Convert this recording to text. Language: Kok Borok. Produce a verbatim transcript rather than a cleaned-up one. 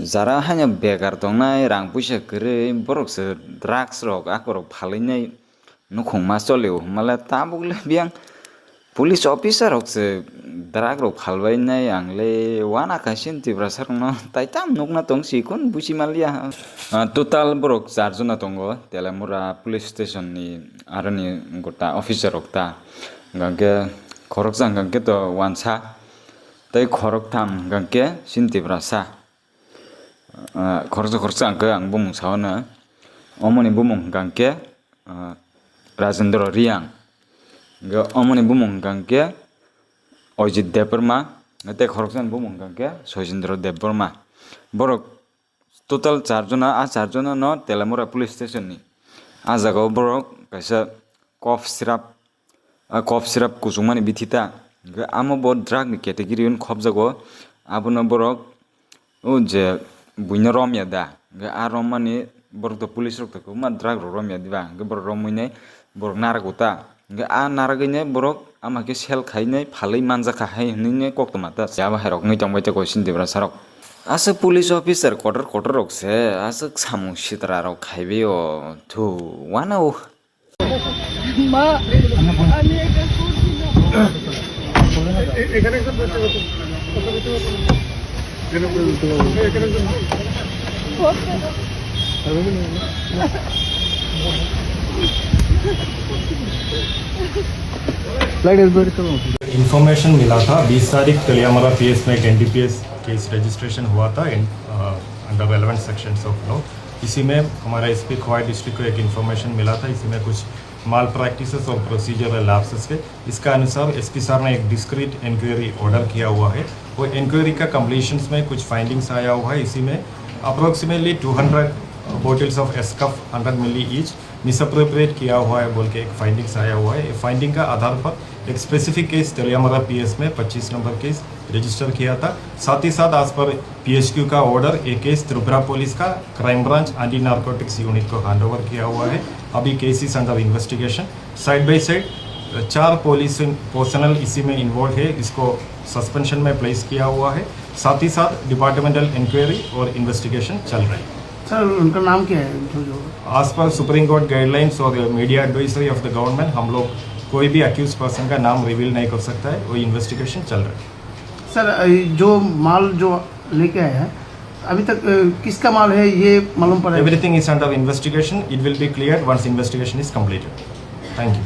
Jara haino bekar tongnai, rang puisa kwrwi, borok se drugs rok akorok phalwi nai nukhung ma cholio hwnmale tabuk le biyang police officer rok se drug rok phalbai nai, ang le wana kaisa Tiprasa rokno tai tam nukna tong si kun buji manliya. Ah, total borok char jona tongo Telemura police station ni aroni gota officer rok ta, hwnkhe khoroksa hwnkhe to wansa tei khoroktham hwnkhe sin Tiprasa. Ah, khoroksa khoroksa hwnkhe ang bumung sao no. Omoni bumung hwnkhe, ah, Rajendra Reang. Hwnkhe omoni bumung hwnkhe Ojit Debbarma. Tei khoroksa ni bumung hwnkhe Sojendra Debbarma. Borok total char jona, ah, char jona no Telemura police station ni. Ah, jaga o borok kaisa cough syrup, ah, cough syrup kuchukmani bithi ta. Hwnkhe amo bo drug ni category o khopjago. Abono borok o je buino romya da. Hwnkhe ah rommani borok to police rok to kwbangma drug rok romya diba. Hwnkhe borok romwi nai borok narwgo ta. Hwnkhe ah narwgwi nai borok ama khe sel khai nai phalwi manjakha hai hwnwi nai koktwma ta. Abo hai rok wngwi tongbai tei koisin Tiprasa rok. Aswk police officer kotor kotor rok se aswk samung sitra rok khaibai o thu wana o. মা, আমি এটা করছি না। এ-, এখানে একজন বসে গেছে। এখানে একজন। लाइट इस बार करो। इन्फॉर्मेशन मिला था, बीस तारीख तेलियामारा पीएस में एक एनडीपीएस केस रजिस्ट्रेशन हुआ था in, uh, under relevant sections of law. इसी में हमारा एसपी खोवाई डिस्ट्रिक्ट को एक इन्फॉर्मेशन मिला था, इसी में कुछ माल प्रैक्टिसेस और प्रोसीजरल लैप्सेस थे। इसका अनुसार एसपी सर ने एक डिस्क्रीट इंक्वायरी ऑर्डर किया हुआ है। वो इंक्वायरी का कंप्लीशंस में कुछ फाइंडिंग्स आया हुआ है। इसी में approximately two hundred bottles of एसकफ, हंड्रेड मिली ईच, मिसअप्रोप्रिएट किया हुआ है बोल के एक फाइंडिंग्स आया हुआ है। ये फाइंडिंग का आधार पर एक स्पेसिफिक केस तेलियामारा पीएस में पच्चीस नंबर केस रजिस्टर किया था। साथ ही साथ, एज पर पीएचक्यू का ऑर्डर, ये केस त्रिपुरा पुलिस का crime branch anti narcotics unit को हैंडओवर किया हुआ है। अभी case is under investigation. Side by side चार पुलिस पर्सनल इसी में इन्वॉल्व है, इसको सस्पेंशन में प्लेस किया हुआ है। साथ ही साथ डिपार्टमेंटल इंक्वायरी और इन्वेस्टिगेशन चल रही है। सर, उनका नाम क्या है, जो, जो? एज पर सुप्रीम कोर्ट गाइडलाइंस और media advisory of the government, हम लोग कोई भी अक्यूज पर्सन का नाम रिवील नहीं कर सकता है, वो इन्वेस्टिगेशन चल रहा है। सर, ये जो माल जो लेके आया है, अभी तक, अ, किसका माल है, ये मालूम पड़ा है? Everything is under investigation. It will be cleared once investigation is completed. Thank you.